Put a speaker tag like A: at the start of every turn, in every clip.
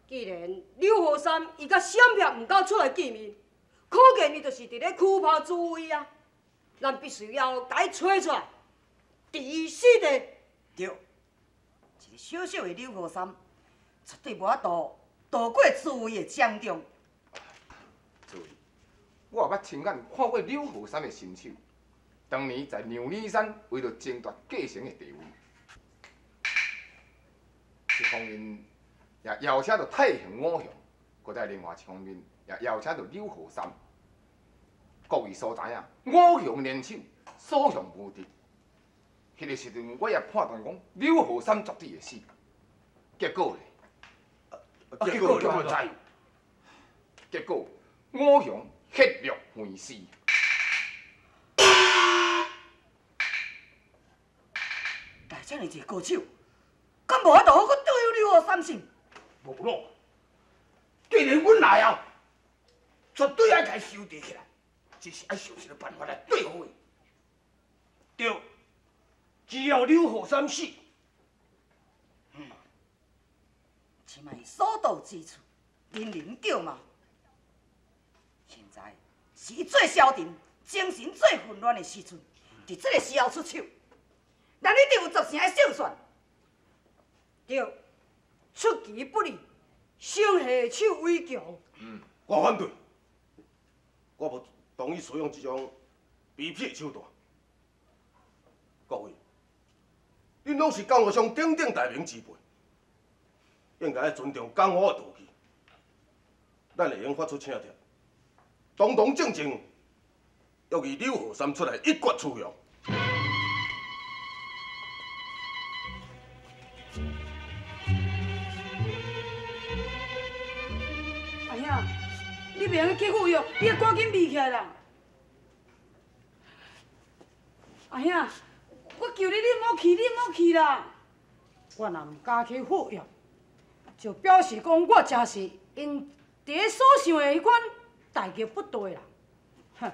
A: 既然柳河三伊佮闪避毋敢出来见面，可见伊就是伫咧惧怕诸位啊！咱必须要共伊揣出来，置伊死地。
B: 对，一个小小的柳河三，绝对无法度逃过诸位的掌中。
C: 诸位，我也捌亲眼看过柳河三的身手。当年在牛里山为著争夺继承的地位，一方面也邀请著太行五雄，阁再另外一方面也邀请著柳河三。各位所知影，五雄联手，所向无敌。彼个时阵，我也判断讲柳河三绝对会死。结果咧，
D: 结果结果知。
C: 结果五雄血肉横尸。
B: 来遮尔济高手，敢无法度好阁对付柳河三是？
D: 无咯，既然阮来啊，绝对爱共伊收拾起来，只是爱想一个办法来对付伊。对，只要柳河三死，
B: 这摆所到之处，人人叫骂。现在是伊最消沉、精神最混乱的时阵，伫这个时候出手，咱一定有十成的胜算。
A: 对，出其不意，先下手为强。
E: 我反对，我无同意使用这种卑鄙的手段。各位，恁拢是江湖上鼎鼎大名之辈，应该尊重江湖的道义。咱会用发出请帖，堂堂正正约伊柳河三出来一决雌雄。
F: 阿兄，你袂用去赴约，你爱赶紧离起来啦！阿兄，我求你，你莫去，你莫去啦！
A: 我若毋敢去赴约，就表示讲我诚是𪜶伫咧所想的彼款代志不对啦。哼，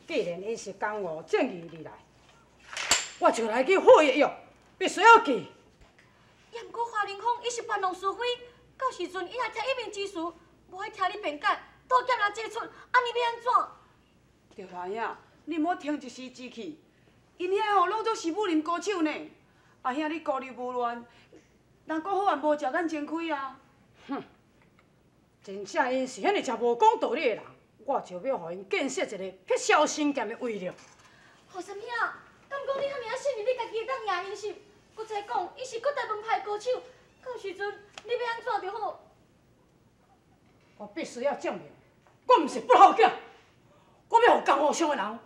A: 既然𪜶是江湖正义而来，我就来去赴约，必须要去。
G: 也毋过华凌风伊是搬弄是非，到时阵伊若听一面之词，无爱听你辩解，刀剑若借出，按呢欲按怎？
F: 对啦，兄，你毋好听一时之气，𪜶遐吼拢总是武林高手呢。阿兄，你顾虑无乱，人讲好也无食眼前亏啊。
A: 哼，真正𪜶是遐尔遮无讲道理的人，我就欲予𪜶见识一下碧霄仙剑的威力。
G: 何三兄，敢讲你遐尔仔信任你家己会当赢𪜶是？阁再讲，伊是各大门派高手，到时阵你欲按怎就好？
A: 我必须要证明，我毋是不孝囝，我欲予江湖上的人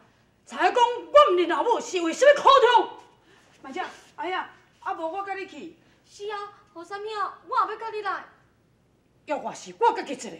A: 知影讲，我毋认老母是为啥物苦衷。
F: 慢者，阿兄，啊无我佮你去。
G: 是啊，何三兄，我也欲佮你来。
A: 抑或是我家己一个。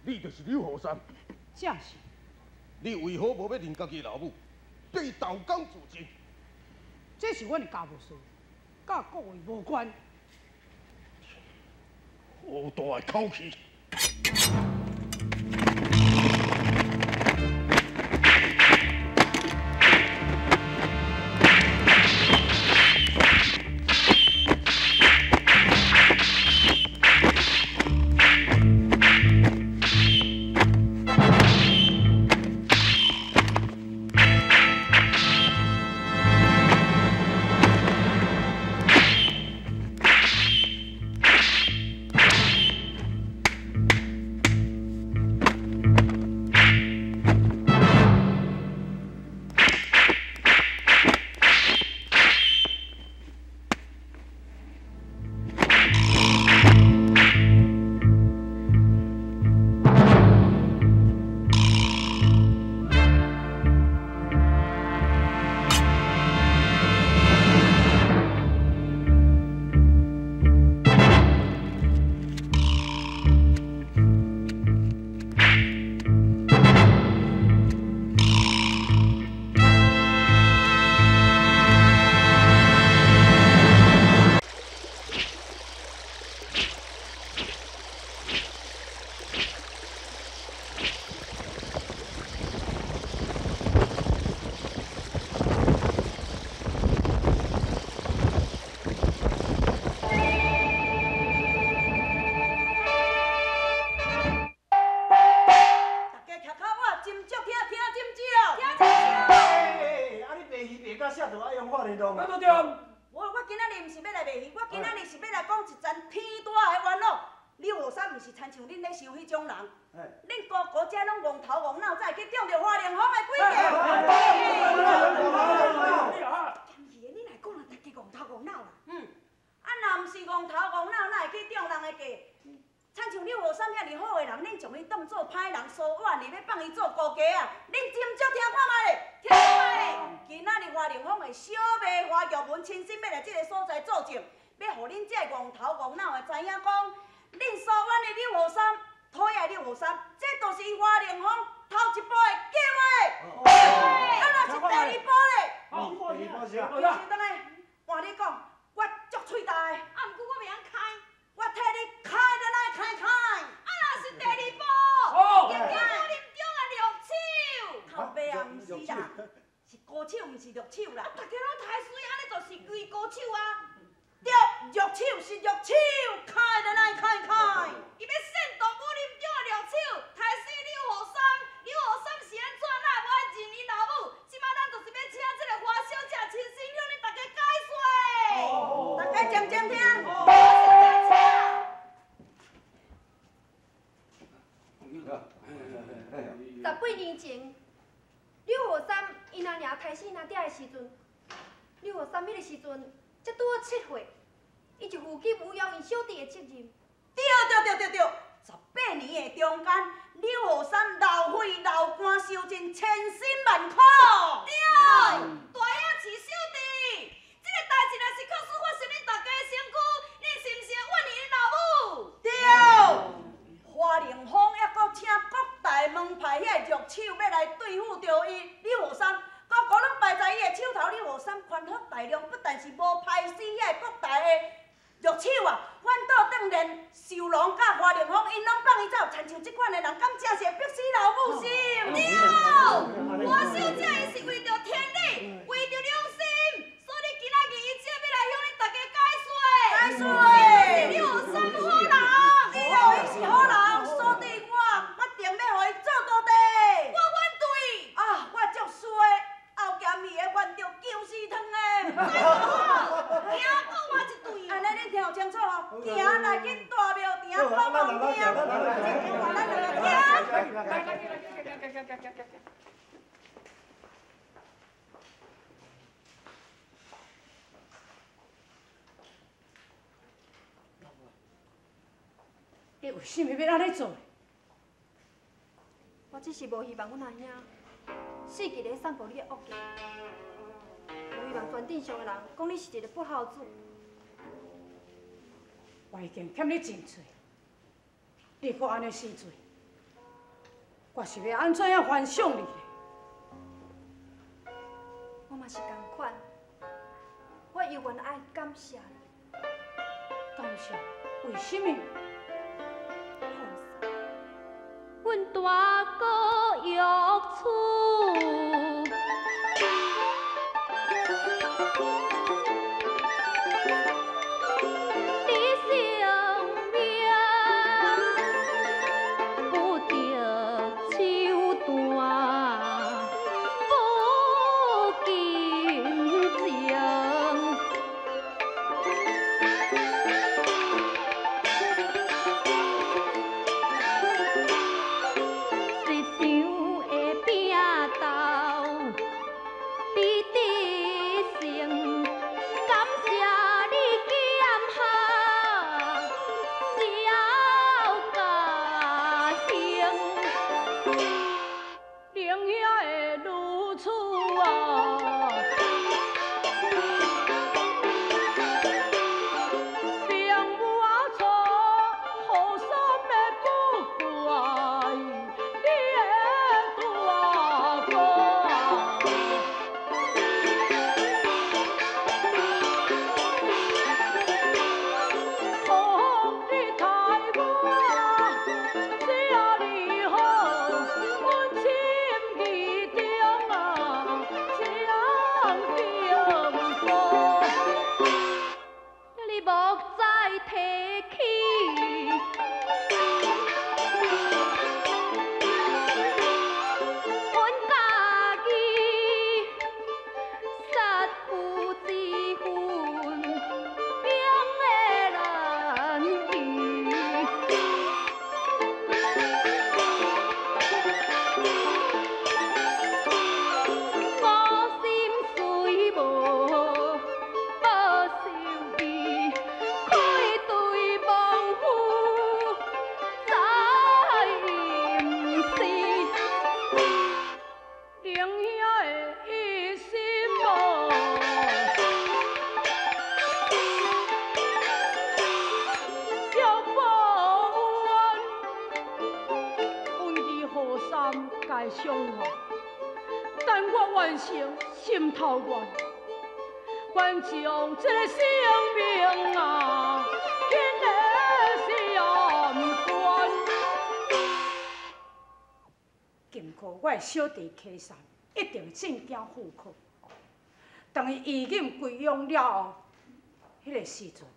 E: 你就是柳河三，
A: 正是。
E: 你为何无欲认家己的老母？叫伊投江自尽。
A: 这是阮的家务事，佮各位无关。
D: 好大的口气！18
G: 年前，柳雨三𪜶阿娘杀死𪜶阿爹的时阵，柳雨三彼个时阵才拄好7岁，伊就负起抚养𪜶小弟的责任。
B: 对对对对对，18年的中间，柳雨三流血流汗，受尽千辛万苦。
G: 对，大爷饲小弟，这个代志若是确实发生伫大家的身躯，你是毋是会怨𪜶老母？
B: 对，花灵峰犹阁请各大门派遐弱手欲来对付著伊，柳雨三，个个拢败在伊的手头。柳雨三宽宏大量，不但是无歹死遐各大的弱手啊，反倒当然寿龙佮花灵峰，𪜶拢放伊走。亲像这款的人，敢真是会逼死老母心？
G: 对，花小姐伊是为著天理，为著良心，所以今仔日伊才欲来向恁大家解说。
B: 解说。
G: 是柳雨三好人。
B: 对，伊是好人，所以我决定欲予伊做徒弟。
G: 我反对。
B: 啊，我足衰，后咸鱼会犯著旧时汤的。
G: 行，讲我一对。
B: 按呢，恁听有清楚吼？行来去大庙埕讲讲听，这句话咱两个听。
A: 你为啥物欲按呢做？
G: 我只是无希望阮阿兄死伫咧散布你的恶言，无希望全镇上的人讲你是一个不孝子。
A: 我已经欠你真济，你阁按呢死罪，我是欲按怎样反赏你？
G: 是仝款，我犹原爱感谢你。
A: 感谢？为什么？
G: 阮大哥玉处。
A: 小弟溪山一定进京赴考，当伊衣锦归养了后，彼个时阵，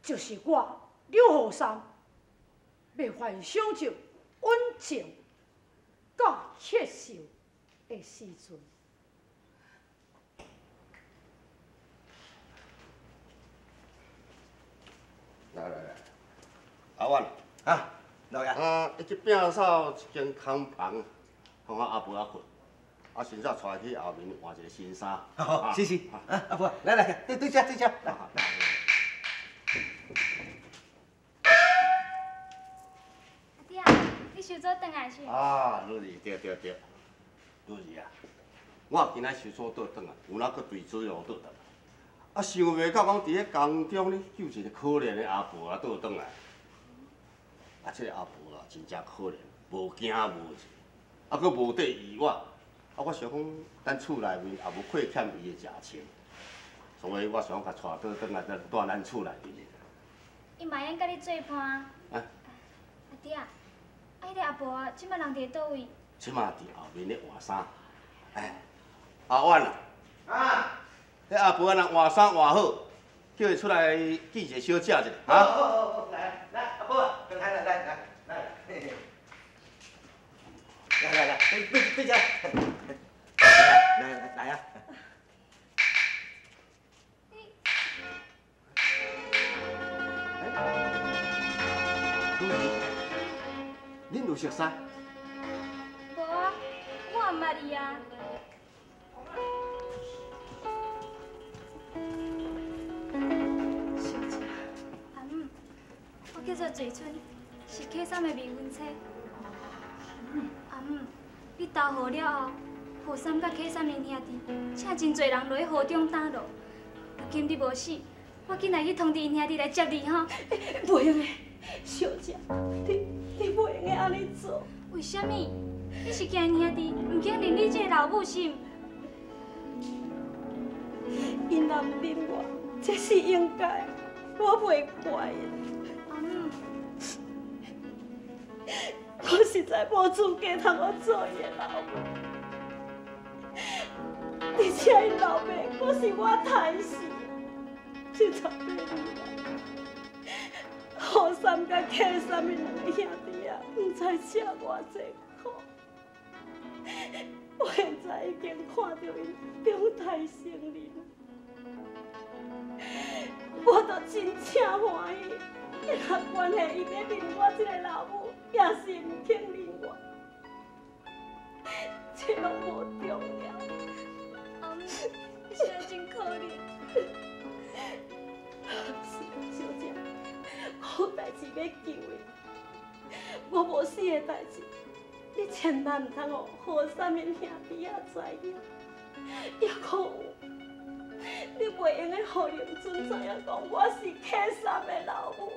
A: 就是我柳河山欲幻想着稳静佮切寿的时阵。
E: 来来来，阿婉
D: 啊，老爷
E: 啊，伊去摒扫一间空房。予我阿婆仔睏，啊，先生带去后面换一个新衫。
D: 是是，啊，阿婆，来来，对对这对这，来。
H: 阿弟啊，你收早转来是？
E: 啊，女儿，对对对，女儿啊，我今仔收早倒转来，有哪阁对水路倒转来，啊，想袂到讲伫咧江中咧救一个可怜的阿婆仔倒转来，啊，这个阿婆啊，真正可怜，无惊无济。啊，阁无缀伊我，啊，我想讲，咱厝内面也无亏欠伊的食穿，所以我想共带倒转来，再住咱厝内面。
H: 伊嘛会用佮你做伴。啊。阿弟啊，啊，彼个阿婆啊，这摆人伫佗位？
E: 这摆伫后面咧换衫。哎，阿婉啊。
D: 啊。
E: 彼阿婆啊，若换衫换好，叫伊出来见一个小姐一下。
D: 好好好好，来来，阿婆，来来来来来。来来来，对对这，来来来啊！
E: 女儿，恁有熟似？
H: 无啊，我也毋捌伊啊。小姐，阿姆，我叫做济春，是启三的未婚妻。阿姆，你投河了后，何三佮启三𪜶兄弟，请真济人落去河中担落。如今你无死，我紧来去通知𪜶兄弟来接你吼。
I: 袂用的，小姐，你袂用的按呢做。
H: 为啥物？你是惊𪜶兄弟毋肯认你这个老母是毋？
I: 𪜶若毋认我，這是應該，我袂怪𪜶。
H: 阿姆，
I: 我實在無資格通我做伊的老母，而且𪜶老爸閣是我刣死，78年來，何三佮客三𪜶兩个兄弟仔，毋知吃偌濟苦。我現在已經看著𪜶長大成人，我都真正歡喜。若關係伊欲認我這个老母，也是毋肯認我，這攏無重要。
H: 阿姆，你實在真可憐。
I: 是小姐，我有代誌欲求你，我無死的代誌。你千萬毋通予何三𪜶兄弟仔知影，抑閣有，你袂用得予林准知影講我是客三的老母。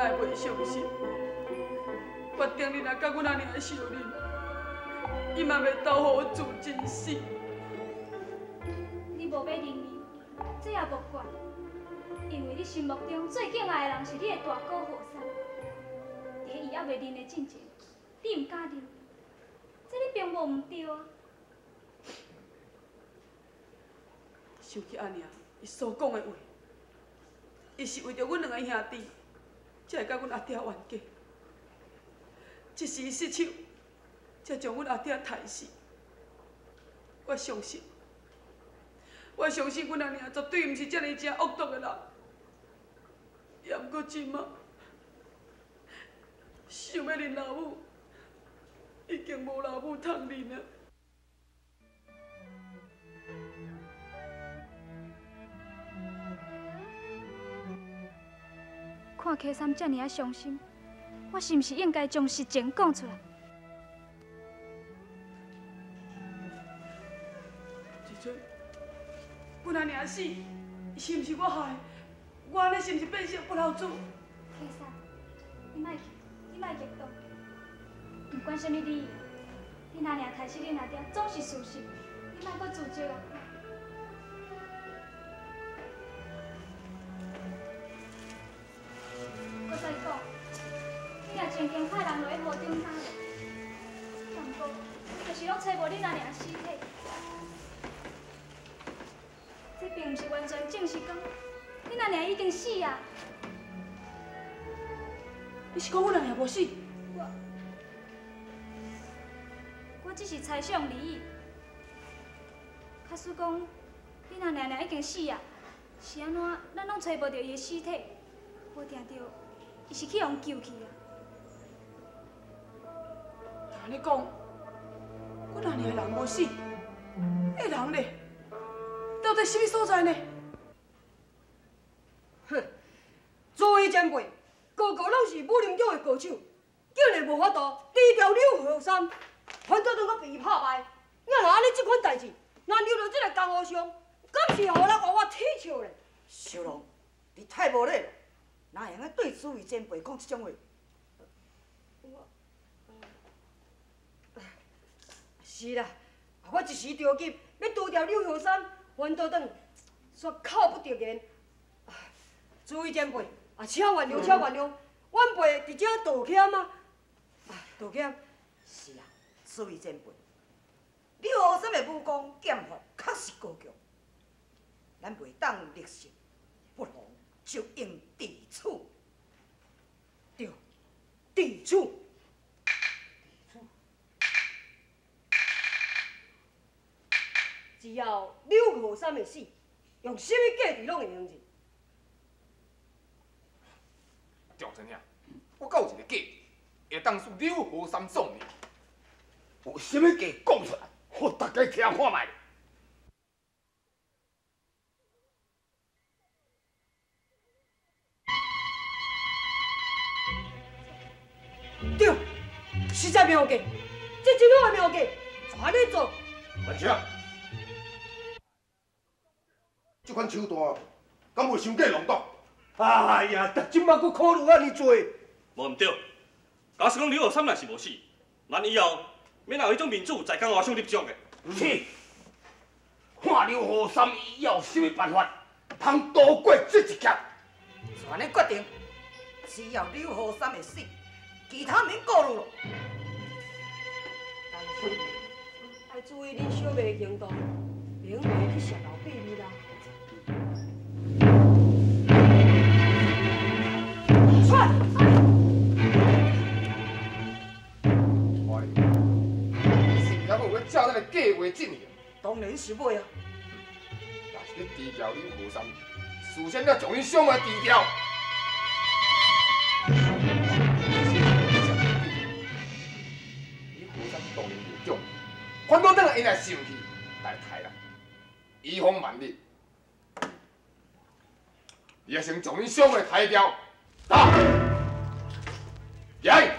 F: 袂相信，我顶日若佮阮阿娘相认，伊嘛袂投予我自尽死。
H: 你无欲认伊，這也無怪，因為你心目中最敬愛的人是你的大哥何三。佇伊猶未認的進前，你毋敢認，這你並無毋對啊。
F: 想起阿娘伊所講的話，伊是為著阮兩个兄弟。才會佮阮阿爹冤家，一時失手，才將阮阿爹刣死。我相信，我相信阮阿娘絕對毋是遮爾誠惡毒的人。也毋過這馬，想欲认老母，已经无老母通认啊！
H: 看启三遮尔仔伤心，我是毋是应该将实情讲出来？
F: 志春，阮阿娘死，是毋是我害的？我按呢是毋是变成不老子？
H: 启三，你莫你莫激动，不管啥物理由，恁阿娘刣死恁阿爹总是事实，你莫阁自责啊！阁再讲，你若曾经派人落去湖顶打掠，但毋过就是拢揣无恁阿娘尸体，这并毋是完全证实讲恁阿娘已经死啊！
F: 你是讲阮阿娘无死？
H: 我只是猜想而已。假使讲恁阿娘已经死啊，是按怎咱拢揣无著伊的尸体？无定著伊是去予救去啊！
F: 按呢讲，阮阿娘的人无死，彼人咧，到底啥物所在呢？
A: 哼，诸位前辈，个个拢是武林中的高手，竟然无法度除掉柳和山，反倒转阁被伊拍败。你若按呢这款代志，若留著这个江湖上，敢是予人活活耻笑咧？
B: 小龙，你太无礼了，哪会用对诸位前辈讲这种话？
A: 我，是啦，我一时着急，欲除掉柳和山，反倒转煞口不择言。诸位前辈，啊，请原谅，请原谅，晚辈伫遮道歉啊！道歉。
B: 是啊，诸位前辈，柳和山的武功剑法确实高强，咱袂当立誓，不妨就用智取。
A: 对，智取。只要柳和山的死，用啥物计阵拢会用得。
C: 赵先生，我阁有一个计，会当使柳和山丧命。
D: 有啥物计讲出来，予大家听看觅。
A: 对，实在妙计，这真好的妙计，就按呢做。
E: 万车，这款手段敢袂伤过浪荡？
D: 哎呀，但这摆阁考虑按呢济，
J: 无毋对。假使讲柳和山若是无死，咱以后免有彼种面子在江湖上立足的。
D: 是，看柳和山伊有啥物办法，通渡过这一劫？
B: 就按呢决定，只要柳和山会死，其他免顾虑咯。
A: 但是爱注意恁小妹的行动，免袂去泄露秘密啦。出来！
C: 我你是毋是还阁有咧照咱的计划进行？
B: 当然是袂啊！
C: 若是咧除掉柳和山，事先要将恁小妹除掉。柳和山当然袂中，反倒等下𪜶来生气来刣啦，以防万一，你也先将恁小妹刣掉。打！来！